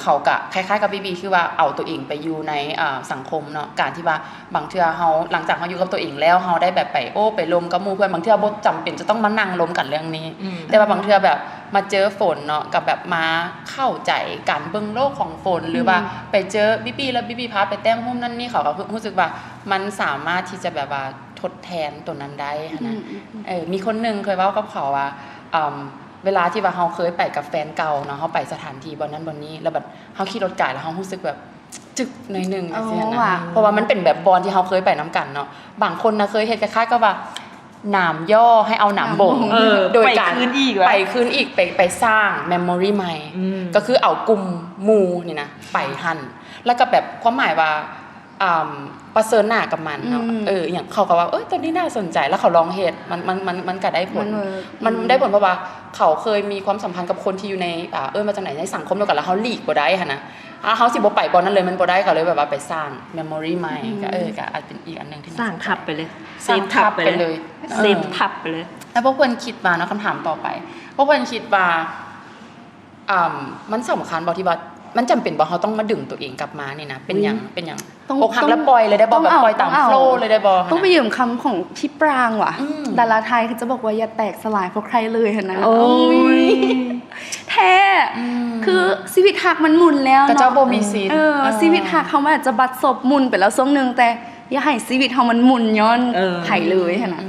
ເຂົາກະຄ້າຍໆກັບບີບີ ຄືວ່າເອົາຕົວເອງໄປຢູ່ໃນ ເອີ ສັງຄົມເນາະ ການທີ່ວ່າບາງເທື່ອເຮົາ ຫຼັງຈາກເຮົາຢູ່ກັບຕົວເອງແລ້ວ ເຮົາໄດ້ແບບໄປໂອ້ໄປລົມກັບໝູ່ເພື່ອນ ບາງເທື່ອບໍ່ຈຳເປັນຈະຕ້ອງມານັ່ງລົມກັນເລື່ອງນີ້ ແຕ່ວ່າບາງເທື່ອແບບມາເຈີຝົນເນາະ ກັບແບບມາເຂົ້າໃຈການເບິ່ງໂລກຂອງຝົນ ຫຼືວ່າໄປເຈີບີບີ ແລ້ວບີບີພາໄປແຕ້ມຮູບນັ້ນນີ້ ເຂົາກໍຮູ້ສຶກວ່າມັນສາມາດທີ່ຈະແບບວ່າທົດແທນໂຕນັ້ນໄດ້ຫັ້ນນະ ເອີ ມີຄົນໜຶ່ງເຄີຍເວົ້າກັບເຂົາວ່າ ເອີ ເວລາທີ່ວ່າເຮົາເຄີຍໄປກັບແຟນເກົ່າເນາະ ເຮົາໄປສະຖານທີ່ບ່ອນນັ້ນບ່ອນນີ້ ແລ້ວບັດເຮົາຂີ່ລົດກາຍ ແລ້ວເຮົາຮູ້ສຶກແບບຈຶກໜ້ອຍໜຶ່ງຈັ່ງຊີ້ນະ ເພາະວ່າມັນເປັນແບບບ່ອນທີ່ເຮົາເຄີຍໄປນຳກັນເນາະ ບາງຄົນນະເຄີຍເຮັດຄ້າຍໆກັບວ່າ ໜາມຍໍໃຫ້ເອົາໜາມບົ່ງ ໂດຍການໄປຄືນອີກ ໄປ ໄປສ້າງ memory ໃໝ່ ກໍຄືເອົາກຸ່ມໝູ່ນີ້ນະໄປຫັ້ນ ແລ້ວກໍແບບ ຄວາມໝາຍວ່າ ອ່າ ປະເຊີນໜ້າກັບມັນເນາະ ອືມ ເອີ ອີ່ຫຍັງ ເຂົາກໍວ່າ ເອີຍ ຕົວນີ້ໜ້າສົນໃຈ ແລ້ວເຂົາລອງເຮັດ ມັນ ມັນ ມັນ ມັນກໍໄດ້ຜົນ ມັນເວີກ ມັນ ອືມ ໄດ້ຜົນ ເພາະວ່າເຂົາເຄີຍມີຄວາມສຳພັນກັບຄົນທີ່ຢູ່ໃນ ອ່າ ເອີ້ນວ່າຈັ່ງໃດ ໃນສັງຄົມດຽວກັນ ແລ້ວເຮົາຫຼີກບໍ່ໄດ້ຫັ້ນນະ ອ່າ ເຮົາຊິບໍ່ໄປບ່ອນນັ້ນເລີຍ ມັນບໍ່ໄດ້ ກໍເລີຍແບບວ່າໄປສ້າງ memory ໃໝ່ ອືມ ກໍ ເອີ ກໍອາດເປັນອີກອັນໜຶ່ງທີ່ ສ້າງທັບໄປເລີຍ ເຊຟທັບໄປເລີຍ ເຊຟທັບໄປເລີຍ ແລ້ວພວກເພິ່ນຄິດວ່າເນາະ ຄຳຖາມຕໍ່ໄປ ພວກເພິ່ນຄິດວ່າ ອ່າ ມັນສຳຄັນບໍ່ທີ່ວ່າ ມັນຈຳເປັນບໍ່ ເຮົາຕ້ອງມາດຶງຕົວເອງກັບມານີ້ນະ ເປັນຫຍັງ ເປັນຫຍັງ ອົກຫັກແລ້ວປ່ອຍເລີຍໄດ້ບໍ່ ແບບປ່ອຍຕາມໂຟລເລີຍໄດ້ບໍ່ ຕ້ອງໄປຢືມຄຳຂອງພີ່ປາງວ່າ ດາລາໄທເຂົາຈະບອກວ່າ ຢ່າແຕກສະຫຼາຍເພາະໃຄເລີຍຫັ້ນນະ ໂອ້ຍ ແທ້ ຄືຊີວິດຮັກມັນໝຸ່ນແລ້ວເນາະ ເຂົາເຈົ້າບໍ່ມີສິດ ເອີ ຊີວິດຮັກເຮົາມັນອາດຈະບັດຊອບໝຸ່ນໄປແລ້ວຊ່ວງໜຶ່ງ ແຕ່ຢ່າໃຫ້ຊີວິດເຮົາມັນໝຸ່ນຍ້ອນໃຜເລີຍຫັ້ນນະ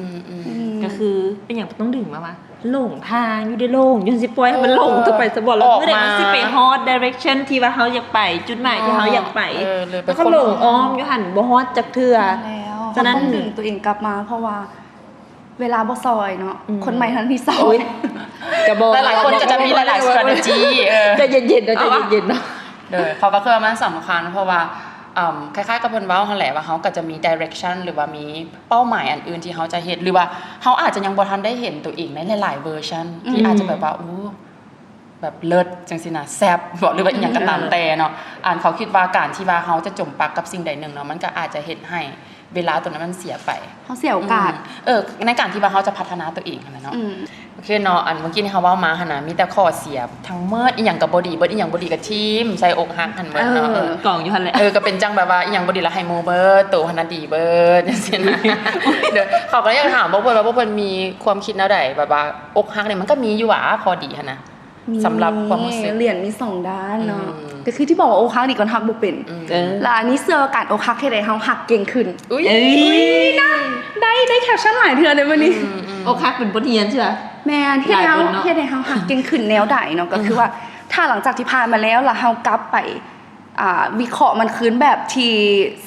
ກໍຄືເປັນຫຍັງຕ້ອງດຶງມາວ່າ ຫຼົງທາງຢູ່ເດ້ ຫຼົງຢູ່ ຊິປ່ອຍໃຫ້ມັນຫຼົງຕໍ່ໄປຊະບໍ່ ແລ້ວມື້ໃດມັນຊິໄປຮອດ direction ທີ່ວ່າເຮົາຢາກໄປ ຈຸດໝາຍທີ່ເຮົາຢາກໄປ ແລ້ວກໍຫຼົງອ້ອມຢູ່ຫັ້ນ ບໍ່ຮອດຈັກເທື່ອ ສະນັ້ນຕ້ອງດຶງຕົວເອງກັບມາ ເພາະວ່າເວລາບໍ່ຊ່ອຍເນາະ ຄົນໃໝ່ເທົ່ານັ້ນທີ່ຊ່ອຍ ກໍບໍ່ ຫຼາຍໆຄົນກໍຈະມີຫຼາຍໆ strategy ເອີ ໃຈເຢັນໆເນາະ ໃຈເຢັນໆເນາະ ໂດຍ ເຂົາກໍຄືວ່າມັນສຳຄັນ ເພາະວ່າ ອ່າ ຄ້າຍໆກັບເພິ່ນເວົ້າຫັ້ນແຫຼະ ວ່າເຮົາກໍຈະມີ direction ຫຼືວ່າມີເປົ້າໝາຍອັນອື່ນທີ່ເຮົາຈະເຮັດ ຫຼືວ່າເຮົາອາດຈະຍັງບໍ່ທັນໄດ້ເຫັນຕົວເອງໃນຫຼາຍໆ version ທີ່ອາດຈະແບບວ່າ ໂອ້ ແບບເລີດຈັ່ງຊີ້ນະ ແຊບບໍ ຫຼືວ່າອີ່ຫຍັງກໍຕາມແຕ່ເນາະ ອັນເຂົາຄິດວ່າການທີ່ວ່າເຮົາຈະຈົມປັກກັບສິ່ງໃດໜຶ່ງເນາະ ມັນກໍອາດຈະເຮັດໃຫ້ເວລາຕົວນັ້ນມັນເສຍໄປ ເຮົາເສຍໂອກາດ ເອີ ໃນການທີ່ວ່າເຮົາຈະພັດທະນາຕົວເອງຫັ້ນນະເນາະ ໂອເຄເນາະ ອັນເມື່ອກີ້ນີ້ເຮົາເວົ້າມາຫັ້ນນະ ມີແຕ່ຂໍ້ເສຍທັງໝົດ ອີ່ຫຍັງກໍບໍ່ດີເບິດ ອີ່ຫຍັງບໍ່ດີກໍຖິ້ມໃສ່ອົກຫັກຫັ້ນເບິດເນາະ ເອີ ກອງຢູ່ຫັ້ນແຫຼະ ເອີ ກໍເປັນຈັ່ງແບບວ່າ ອີ່ຫຍັງບໍ່ດີລະໃຫ້ໝູ່ເບິດ ໂຕຫັ້ນນະດີເບິດ ຈັ່ງຊີ້ນະ ເດີ ເຂົາກໍຢາກຖາມພວກເພິ່ນວ່າ ພວກເພິ່ນມີຄວາມຄິດແນວໃດ ແບບວ່າອົກຫັກນີ້ມັນກໍມີຢູ່ຫວາ ຂໍ້ດີຫັ້ນນະ ສຳລັບຄວາມຮູ້ສຶກ ຫຼຽນມີສອງດ້ານເນາະ ກໍຄືທີ່ບອກວ່າອົກຫັກນີ້ກໍຮັກບໍ່ເປັນ ແລ້ວອັນນີ້ເຊື່ອວ່າການອົກຫັກເຮັດໃຫ້ເຮົາຮັກເກັ່ງຂຶ້ນ ອຸ້ຍ ອຸ້ຍ ນະ ໄດ້ ໄດ້ caption ຫຼາຍເທື່ອເດ້ມື້ນີ້ ອົກຫັກເປັນບົດຮຽນເຊື່ອ ແມ່ນ ເຮັດໃຫ້ເຮົາ ເຮັດໃຫ້ເຮົາຮັກເກັ່ງຂຶ້ນແນວໃດເນາະ ກໍຄືວ່າ ຖ້າຫຼັງຈາກທີ່ຜ່ານມາແລ້ວ ແລ້ວເຮົາກັບໄປ ອ່າ ວິເຄາະມັນຄືນແບບທີ່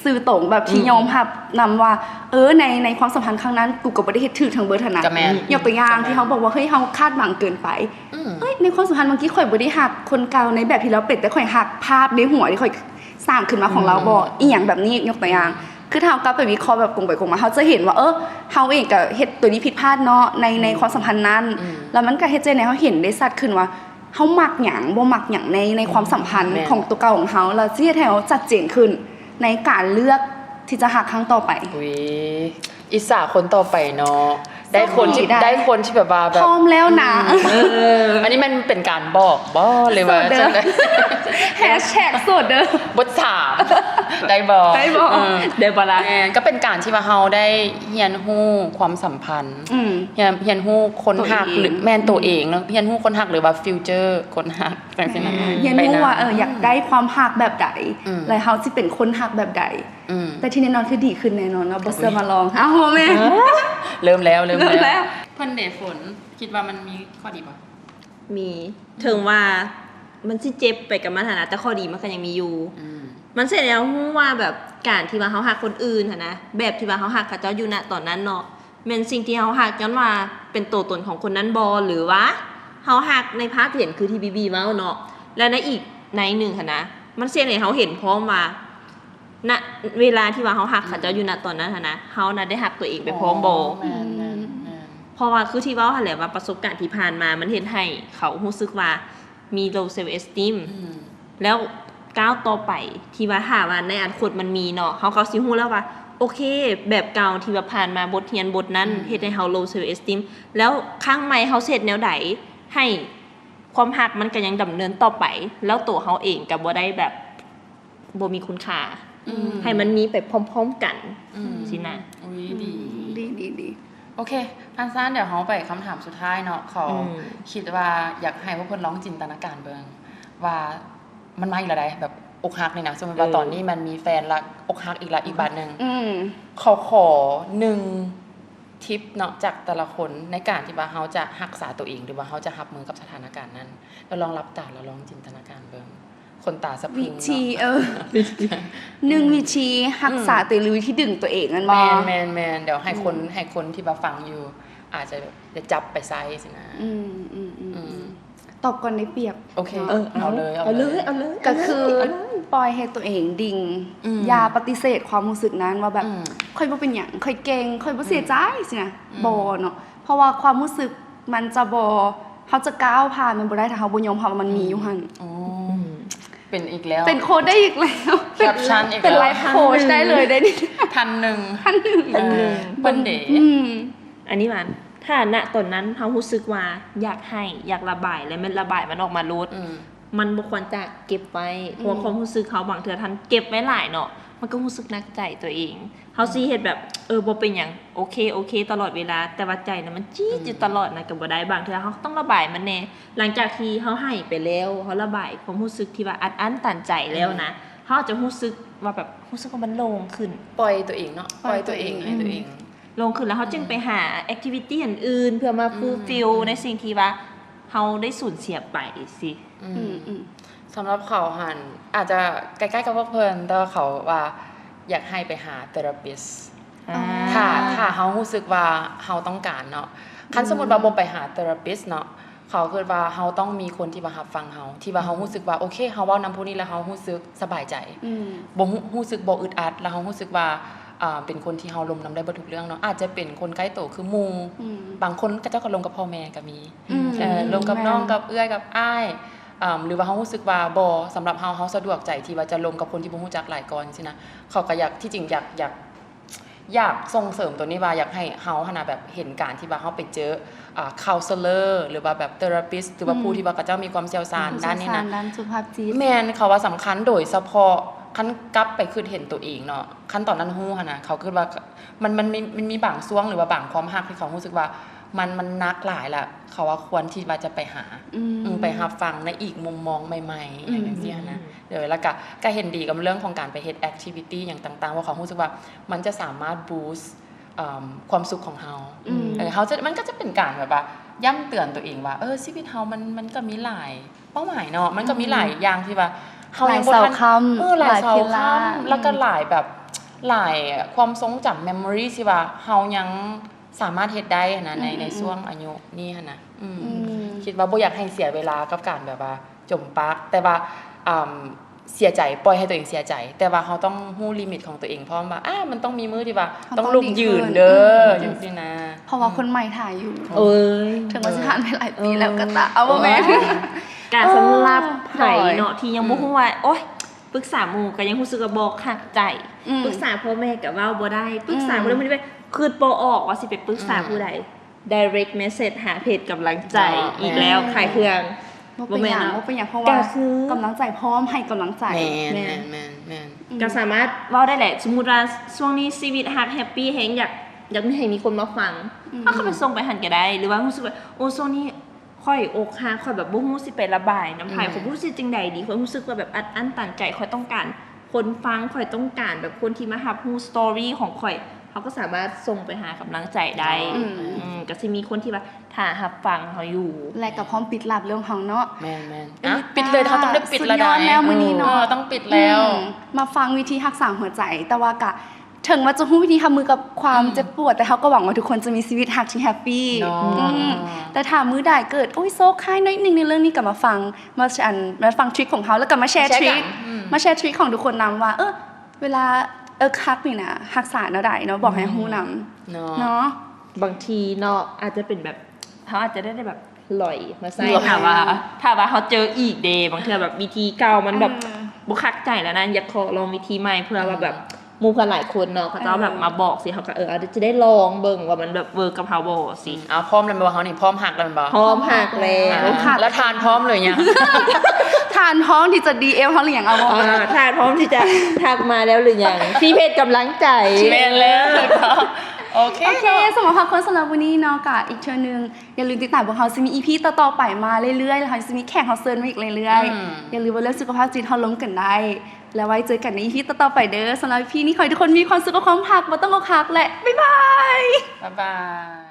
ຊື່ຕົງ ແບບທີ່ຍອມຮັບນຳວ່າ ເອີ ໃນ ໃນຄວາມສຳພັນຄັ້ງນັ້ນ ກູກໍບໍ່ໄດ້ເຮັດຖືກທັງເບິດຫັ້ນນະ ກໍແມ່ນ ຍົກຕົວຢ່າງທີ່ເຮົາບອກວ່າ ເຮີ້ຍ ເຮົາຄາດຫວັງເກີນໄປ ເຮີ້ຍ ໃນຄວາມສຳພັນບາງທີຂ້ອຍບໍ່ໄດ້ຮັກຄົນເກົ່າໃນແບບທີ່ລາວເປັນ ແຕ່ຂ້ອຍຮັກພາບໃນຫົວທີ່ຂ້ອຍສ້າງຂຶ້ນມາຂອງລາວບໍ ອີ່ຫຍັງແບບນີ້ ຍົກຕົວຢ່າງ ຄືຖ້າເຮົາກັບໄປວິເຄາະແບບກົງໄປກົງມາ ເຮົາຈະເຫັນວ່າ ເອີ ເຮົາເອງກໍເຮັດຕົວນີ້ຜິດພາດເນາະ ໃນ ໃນຄວາມສຳພັນນັ້ນ ແລ້ວມັນກໍເຮັດໃຈໃຫ້ເຮົາເຫັນໄດ້ຊັດຂຶ້ນວ່າ ເຮົາມັກຫຍັງ ບໍ່ມັກຫຍັງໃນ ໃນຄວາມສຳພັນຂອງຕົວເກົ່າຂອງເຮົາ ແລ້ວຊິເຮັດໃຫ້ເຮົາຊັດເຈນຂຶ້ນໃນການເລືອກທີ່ຈະຮັກຄັ້ງຕໍ່ໄປ. ອຸ້ຍ ອິດສາຄົນຕໍ່ໄປເນາະ ໄດ້ຄົນທີ່ ໄດ້ຄົນທີ່ແບບວ່າແບບ ພ້ອມແລ້ວນະ. ອັນນີ້ມັນເປັນການບອກບໍ່ ຫຼືວ່າ ໂສດເດີ ແຮຊແທັກໂສດເດີ ບົດສາມ ໄດ້ບໍ່ ໄດ້ບໍ່ ໄດ້ບໍ່ລະ? ແມ່ນ ກໍເປັນການທີ່ວ່າເຮົາໄດ້ຮຽນຮູ້ຄວາມສຳພັນ ຮຽນ ຮຽນຮູ້ຄົນຮັກ ຫຼື ແມ່ນ ໂຕເອງເນາະ ຮຽນຮູ້ຄົນຮັກ ຫຼືວ່າ future ຄົນຮັກ ຈັ່ງຊີ້ນະ ຮຽນຮູ້ວ່າ ເອີ ຢາກໄດ້ຄວາມຮັກແບບໃດ ແລ້ວເຮົາຊິເປັນຄົນຮັກແບບໃດ ແຕ່ທີ່ແນ່ນອນຄືດີຂຶ້ນແນ່ນອນເນາະ ບໍ່ເຊື່ອມາລອງ. ອ້າວ ບໍ່ແມ່ນ ເລີ່ມແລ້ວ ເລີ່ມແລ້ວ ເພິ່ນເດ ຝົນ ຄິດວ່າມັນມີຂໍ້ດີບໍ່? ມີ ເຖິງວ່າມັນຊິເຈັບໄປກັບມັນຫັ້ນນະ ແຕ່ຂໍ້ດີມັນກໍຍັງມີຢູ່ ມັນຊິໃຫ້ເຮົາຮູ້ວ່າແບບການທີ່ວ່າເຮົາຮັກຄົນອື່ນຫັ້ນນະ ແບບທີ່ວ່າເຮົາຮັກເຂົາເຈົ້າຢູ່ນະຕອນນັ້ນເນາະ ແມ່ນສິ່ງທີ່ເຮົາຮັກຍ້ອນວ່າເປັນໂຕຕົນຂອງຄົນນັ້ນບໍ່ ຫຼືວ່າເຮົາຮັກໃນພາບທີ່ເຫັນ ຄືທີ່ບີບີເວົ້າເນາະ ແລະ ໃນອີກໃນໜຶ່ງຫັ້ນນະ ມັນຊິເຮັດໃຫ້ເຮົາເຫັນພ້ອມວ່າ ນະ ເວລາທີ່ວ່າເຮົາຮັກເຂົາເຈົ້າຢູ່ນະຕອນນັ້ນຫັ້ນນະ ເຮົານະໄດ້ຮັກຕົວເອງໄປພ້ອມບໍ່? ແມ່ນ ແມ່ນ ແມ່ນ ເພາະວ່າຄືທີ່ເວົ້າຫັ້ນແຫຼະວ່າປະສົບການທີ່ຜ່ານມາ ມັນເຮັດໃຫ້ເຂົາຮູ້ສຶກວ່າມີ low self esteem ແລ້ວກ້າວຕໍ່ໄປທີ່ວ່າຖ້າວ່າໃນອະນາຄົດມັນມີເນາະ ເຮົາກໍຊິຮູ້ແລ້ວວ່າ ໂອເຄ ແບບເກົ່າທີ່ວ່າຜ່ານມາ ບົດຮຽນບົດນັ້ນເຮັດໃຫ້ເຮົາ low self esteem ແລ້ວຄັ້ງໃໝ່ເຮົາຊິເຮັດແນວໃດໃຫ້ຄວາມຮັກມັນກໍຍັງດຳເນີນຕໍ່ໄປ ແລ້ວໂຕເຮົາເອງກໍບໍ່ໄດ້ແບບ ບໍ່ມີຄຸນຄ່າ ໃຫ້ມັນມີໄປພ້ອມໆກັນຊີ້ນະ. ອຸ້ຍ ດີ ດີ ດີ ດີ ໂອເຄ ຄັນຊັ້ນດຽວເຮົາໄປຄຳຖາມສຸດທ້າຍເນາະ ເຂົາຄິດວ່າຢາກໃຫ້ພວກເພິ່ນລອງຈິນຕະນາການເບິ່ງວ່າ ມັນມາອີກແລ້ວໃດ໋ ແບບອົກຫັກນີ້ນະ ສົມມຸດວ່າຕອນນີ້ມັນມີແຟນລະອົກຫັກອີກລະ ອີກບາດໜຶ່ງ ເຂົາຂໍໜຶ່ງທິບເນາະ ຈາກແຕ່ລະຄົນໃນການທີ່ວ່າເຮົາຈະຮັກສາໂຕເອງ ຫຼືວ່າເຮົາຈະຮັບມືກັບສະຖານະການນັ້ນ ແລ້ວລອງຫຼັບຕາ ແລ້ວລອງຈິນຕະນາການເບິ່ງ. ຂົນຕາສະພຶງເນາະ ວິທີ ເອີ ໜຶ່ງວິທີຮັກສາຕົວເອງ ຫຼືວິທີດຶງຕົວເອງແມ່ນບໍ່? ແມ່ນໆໆ ດຽວໃຫ້ຄົນ ໃຫ້ຄົນທີ່ວ່າຟັງຢູ່ ອາດຈະໄດ້ຈັບໄປໃຊ້ຊີ້ນະ. ອືມ ອືມ ອືມ ອືມ ຕອບກ່ອນໄດ້ປຽບ. ໂອເຄ ເນາະ ເອີ ເອົາເລີຍ ເອົາເລີຍ ເອົາເລີຍ ກໍຄື ເອົາເລີຍ ປ່ອຍໃຫ້ຕົວເອງດິ່ງ ອືມ ຢ່າປະຕິເສດຄວາມຮູ້ສຶກນັ້ນວ່າແບບ ອືມ ຂ້ອຍບໍ່ເປັນຫຍັງ ຂ້ອຍເກັ່ງ ຂ້ອຍບໍ່ເສຍໃຈ ອືມ ຊີ້ນະ ອືມ ບໍ່ເນາະ ເພາະວ່າຄວາມຮູ້ສຶກມັນຈະບໍ່ ເຮົາຈະກ້າວຜ່ານມັນບໍ່ໄດ້ ຖ້າເຮົາບໍ່ຍອມຮັບວ່າມັນມີຢູ່ຫັ້ນ ອືມ ໂອ້ ອືມ ເປັນອີກແລ້ວ ເປັນໂຄດໄດ້ອີກແລ້ວ ແຄັບຊັນອີກແລ້ວ ເປັນໄລຟ໌ໂຄດໄດ້ເລີຍເດ້ນີ້ ທ່ານໜຶ່ງ ທ່ານໜຶ່ງ ເອີ ເພິ່ນເດ້ ອືມ ອັນນີ້ຫວານ ຖ້ານະຕອນນັ້ນເຮົາຮູ້ສຶກວ່າຢາກໄຫ້ ຢາກລະບາຍ ແລະແມ່ນລະບາຍມັນອອກມາໂລດ ອືມ ມັນບໍ່ຄວນຈະເກັບໄວ້ ເພາະວ່າ ອືມ ຄວາມຮູ້ສຶກເຮົາບາງເທື່ອຖ້າເກັບໄວ້ຫຼາຍເນາະ ມັນກໍຮູ້ສຶກໜັກໃຈຕົວເອງ ເຮົາຊິເຮັດແບບ ອືມ ເອີ ບໍ່ເປັນຫຍັງ ໂອເຄ ໂອເຄ ຕະຫຼອດເວລາ ແຕ່ວ່າໃຈນະມັນຈີດ ອືມ ຢູ່ຕະຫຼອດນະ ກໍບໍ່ໄດ້ ບາງເທື່ອເຮົາຕ້ອງລະບາຍມັນແດ່ ຫຼັງຈາກທີ່ເຮົາໄຫ້ໄປແລ້ວ ເຮົາລະບາຍຄວາມຮູ້ສຶກທີ່ວ່າອັດອັ້ນຕັນໃຈແລ້ວນະ ອືມ ເຮົາອາດຈະຮູ້ສຶກວ່າແບບ ຮູ້ສຶກວ່າມັນໂລ່ງຂຶ້ນ ປ່ອຍຕົວເອງເນາະ ປ່ອຍຕົວເອງ ອືມ ໃຫ້ຕົວເອງ ໂລ່ງຂຶ້ນ ແລ້ວເຮົາຈຶ່ງ ອືມ ໄປຫາແອັກທິວິຕີອັນອື່ນ ເພື່ອມາ ອືມ ຟູຟິລ ອືມ ໃນສິ່ງທີ່ວ່າເຮົາໄດ້ສູນເສຍໄປຊີ້ ອືມ ອືມ ອືມ ສຳລັບເຂົາຫັ້ນ ອາດຈະໃກ້ໆກັບພວກເພິ່ນ ແຕ່ວ່າເຂົາວ່າຢາກໃຫ້ໄປຫາເທີຣາປິດ ອ່າ ຖ້າ ຖ້າເຮົາຮູ້ສຶກວ່າເຮົາຕ້ອງການເນາະ ຄັນ ອືມ ສົມມຸດວ່າບໍ່ໄປຫາເທີຣາປິດເນາະ ເຂົາຄິດວ່າເຮົາຕ້ອງມີຄົນທີ່ວ່າຮັບຟັງເຮົາ ທີ່ວ່າເຮົາ ອືມ ຮູ້ສຶກວ່າ ໂອເຄ ເຮົາເວົ້ານຳຜູ້ນີ້ແລ້ວເຮົາຮູ້ສຶກສະບາຍໃຈ ອືມ ບໍ່ຮູ້ ຮູ້ສຶກບໍ່ອຶດອັດ ແລ້ວເຮົາຮູ້ສຶກວ່າ ອ່າ ເປັນຄົນທີ່ເຮົາລົມນຳໄດ້ເບິດທຸກເລື່ອງເນາະ ອາດຈະເປັນຄົນໃກ້ໂຕຄືໝູ່ ອືມ ບາງຄົນເຂົາເຈົ້າກໍລົມກັບພໍ່ແມ່ກໍມີ ອືມ ເອີ ອືມ ລົມກັບ ແມ່ນ ນ້ອງກັບເອື້ອຍກັບອ້າຍ ອາ ຫຼືວ່າເຮົາຮູ້ສຶກວ່າ ບໍ່ ສຳລັບເຮົາ ເຮົາສະດວກໃຈທີ່ວ່າຈະລົມກັບຄົນທີ່ບໍ່ຮູ້ຈັກຫຼາຍກ່ອນຊີ້ນະ ເຂົາກໍຢາກ ທີ່ຈິງຢາກ ຢາກ ຢາກສົ່ງເສີມໂຕນີ້ວ່າ ຢາກໃຫ້ເຮົາຫັ້ນນະ ແບບເຫັນການທີ່ວ່າເຮົາໄປເຈີ ອ່າ ເຄົາເຊີເລີ ຫຼືວ່າແບບເທີຣາປິດ ຫຼືວ່າ ອືມ ຜູ້ທີ່ວ່າເຂົາເຈົ້າມີຄວາມຊ່ຽວຊານດ້ານນີ້ນະ ຜູ້ຊ່ຽວຊານດ້ານສຸຂະພາບຈິດ ແມ່ນ ເຂົາວ່າສຳຄັນ ໂດຍສະເພາະຄັນກັບໄປຄິດເຫັນໂຕເອງເນາະ ຄັນຕອນນັ້ນຮູ້ຫັ້ນນະ ເຂົາຄິດວ່າມັນ ມັນມີ ມັນມີບາງຊ່ວງ ຫຼືວ່າບາງຄວາມຮັກທີ່ເຂົາຮູ້ສຶກວ່າມັນ ມັນໜັກຫຼາຍລະ ເຂົາວ່າຄວນທີ່ວ່າຈະໄປຫາ ອືມ ອືມ ໄປຮັບຟັງໃນອີກມຸມມອງໃໝ່ໆ ອືມ ຫຍັງຈັ່ງຊີ້ຫັ້ນນະ ອືມ ເອີ ແລ້ວກະ ກະເຫັນດີກັບເລື່ອງຂອງການໄປເຮັດແອັກທິວິຕີຫຍັງຕ່າງໆ ເພາະເຂົາຮູ້ສຶກວ່າມັນຈະສາມາດບູສ ເອີ ຄວາມສຸກຂອງເຮົາ ອືມ ເອີ ເຮົາຈະ ມັນກໍຈະເປັນການແບບວ່າຢ້ຳເຕືອນຕົວເອງວ່າ ເອີ ຊີວິດເຮົາມັນ ມັນກໍມີຫຼາຍເປົ້າໝາຍເນາະ ມັນກໍມີ ອືມ ຫຼາຍຢ່າງທີ່ວ່າເຮົາຍັງບໍ່ທັນ ຫຼາຍເສົາຄ້ຳ ເອີ ຫຼາຍເສົາຄ້ຳ ຫຼາຍພິລະ ແລ້ວກໍຫຼາຍແບບ ຫຼາຍຄວາມຊົງຈຳ ເມມໂມຣີ ທີ່ວ່າເຮົາຍັງ ສາມາດເຮັດໄດ້ຫັ້ນນະ ໃນ ອືມ ໃນ ອືມ ຊ່ວງອາຍຸນີ້ຫັ້ນນະ ອືມ ອືມ ຄິດວ່າບໍ່ຢາກໃຫ້ເສຍເວລາກັບການແບບວ່າຈົມປັກ ແຕ່ວ່າ ອ່າ ເສຍໃຈ ປ່ອຍໃຫ້ຕົວເອງເສຍໃຈ ແຕ່ວ່າເຮົາຕ້ອງຮູ້ລິມິດຂອງຕົວເອງພ້ອມວ່າ ອາ ມັນຕ້ອງມີມື້ທີ່ວ່າ ເຮົາຕ້ອງລຸກຢືນເດີ ອືມ ຈັ່ງຊີ້ນະ ເພາະວ່າຄົນໃໝ່ຖ້າຢູ່ ໂອ້ຍ ເຖິງວ່າຊິຜ່ານໄປຫຼາຍປີແລ້ວກໍຕາມ ເອີ ເອົາບໍ່ແມ່ນ ກະສຳລັບໃຜເນາະ ໂດຍ ທີ່ຍັງບໍ່ຮູ້ວ່າ ໂອ້ຍ ປຶກສາໝູ່ກໍຍັງຮູ້ສຶກວ່າບໍ່ຄັກໃຈ ອືມ ປຶກສາພໍ່ແມ່ກໍເວົ້າບໍ່ໄດ້ ປຶກສາ ອືມ ຜູ້ນັ້ນຜູ້ນີ້ ຄິດບໍ່ອອກວ່າຊິໄປປຶກສາ ອືມ ຜູ້ໃດ ໄດເຣັກເມສເຊັດຫາເພຈກຳລັງໃຈ ເນາະ ອີກແລ້ວ ແມ່ນ ຂາຍເຄື່ອງ ບໍ່ເປັນຫຍັງ ບໍ່ແມ່ນເນາະ ບໍ່ເປັນຫຍັງ ເພາະວ່າ ກໍຄື ກຳລັງໃຈພ້ອມໃຫ້ກຳລັງໃຈ ແມ່ນ ແມ່ນ ແມ່ນ ແມ່ນ ອືມ ກໍສາມາດເວົ້າໄດ້ແຫຼະ ສົມມຸດວ່າຊ່ວງນີ້ຊີວິດຮັກແຮບປີ້ແຮງ ຢາກ ຢາກໃຫ້ມີຄົນມາຟັງ ອືມ ເຮົາກໍໄປສົ່ງໄປຫັ້ນກໍໄດ້ ຫຼືວ່າຮູ້ສຶກວ່າ ໂອ້ ຊ່ວງນີ້ ຂ້ອຍອົກຫັກ ຂ້ອຍແບບບໍ່ຮູ້ຊິໄປລະບາຍນຳໃຜ ອືມ ຂ້ອຍບໍ່ຮູ້ຊິຈັ່ງໃດດີ ຂ້ອຍຮູ້ສຶກວ່າແບບອັດອັ້ນຕັນໃຈ ຂ້ອຍຕ້ອງການຄົນຟັງ ຂ້ອຍຕ້ອງການແບບຄົນທີ່ມາຮັບຮູ້ສະຕໍຣີຂອງຂ້ອຍ ເຮົາກໍສາມາດສົ່ງໄປຫາກຳລັງໃຈໄດ້ ອືມ ອືມ ກໍຊິມີຄົນທີ່ວ່າຖ້າຮັບຟັງເຮົາຢູ່ ແລະກໍພ້ອມປິດລັບເລື່ອງຂອງເຮົາເນາະ ແມ່ນໆ ອ່ະ ປິດເລີຍ ເຮົາຕ້ອງໄດ້ປິດແລ້ວ ສຸດຍອດແລ້ວມື້ນີ້ເນາະ ເອີ ຕ້ອງປິດແລ້ວ ອືມ ມາຟັງວິທີຮັກສາຫົວໃຈ ແຕ່ວ່າກະ ເຖິງວ່າຈະຮູ້ວິທີຮັບມືກັບຄວາມ ອືມ ເຈັບປວດ ແຕ່ເຮົາກໍຫວັງວ່າທຸກຄົນຈະມີຊີວິດຮັກທີ່ແຮບປີ້ ເນາະ ອືມ ແຕ່ຖ້າມື້ໃດເກີດ ໂອ້ຍ ໂຊກຮ້າຍໜ້ອຍໜຶ່ງໃນເລື່ອງນີ້ ກໍມາຟັງ ມາ ອັນ ມາຟັງທຣິກຂອງເຮົາ ແລ້ວກໍມາແຊທຣິກ ມາແຊກັນ ອືມ ມາແຊທຣິກຂອງທຸກຄົນນຳວ່າ ເອີ ເວລາເອິກຮັກນີ້ນະ ຮັກສາແນວໃດເນາະ ບອກໃຫ້ ອືມ ຮູ້ນຳ ເນາະ ເນາະ ບາງທີເນາະ ອາດຈະເປັນແບບ ເຮົາອາດຈະໄດ້ແບບ ລອຍມາໃສ່ ລອຍ ຖ້າວ່າ ຖ້າວ່າເຮົາເຈີອີກເດ ບາງເທື່ອແບບວິທີເກົ່າມັນແບບ ເອີ ບໍ່ຄັກໃຈແລ້ວນະ ຢາກຂໍລອງວິທີໃໝ່ ເພື່ອວ່າແບບ ອືມ ໝູ່ເພື່ອນຫຼາຍຄົນເນາະ ເຂົາເຈົ້າແບບ ເອີ ມາບອກຊິ ເຮົາກໍ ເອີ ອາດຈະໄດ້ລອງເບິ່ງວ່າມັນແບບເວີກກັບເຮົາບໍ່ຊີ້ ອືມ ເອົາ ພ້ອມແລ້ວແມ່ນບໍ່ ເຮົານີ້ພ້ອມຮັກແລ້ວແມ່ນບໍ່ ພ້ອມຮັກແລ້ວ ແລ້ວທ່ານພ້ອມຫຼືຍັງ ທ່ານພ້ອມທີ່ຈະດີເອັມເຮົາຫຼືຍັງ ເອົາບໍ່ ເອີ ທ່ານພ້ອມທີ່ຈະທັກມາແລ້ວຫຼືຍັງ ທີ່ເພຈກຳລັງໃຈ ແມ່ນແລ້ວ ໂອເຄ ໂອເຄ ສຳລັບພາກຄົນສຳລັບມື້ນີ້ເນາະ ກໍອີກເທື່ອໜຶ່ງ ຢ່າລືມຕິດຕາມພວກເຮົາ ຊິມີອີພີຕໍ່ໆໄປມາເລື້ອຍໆ ແລ້ວເຮົາຊິມີແຂກຮັບເຊີນມາອີກເລື້ອຍໆ ອືມ ຢ່າລືມວ່າເລື່ອງສຸຂະພາບຈິດເຮົາລົມກັນໄດ້ ແລ້ວໄວ້ເຈີກັນໃນອີພີຕໍ່ໆໄປເດີ ສຳລັບອີພີນີ້ຂໍໃຫ້ທຸກຄົນມີຄວາມສຸກກັບຄວາມຮັກ ບໍ່ຕ້ອງອົກຫັກ ແລະ ບາຍບາຍ ບາຍບາຍ.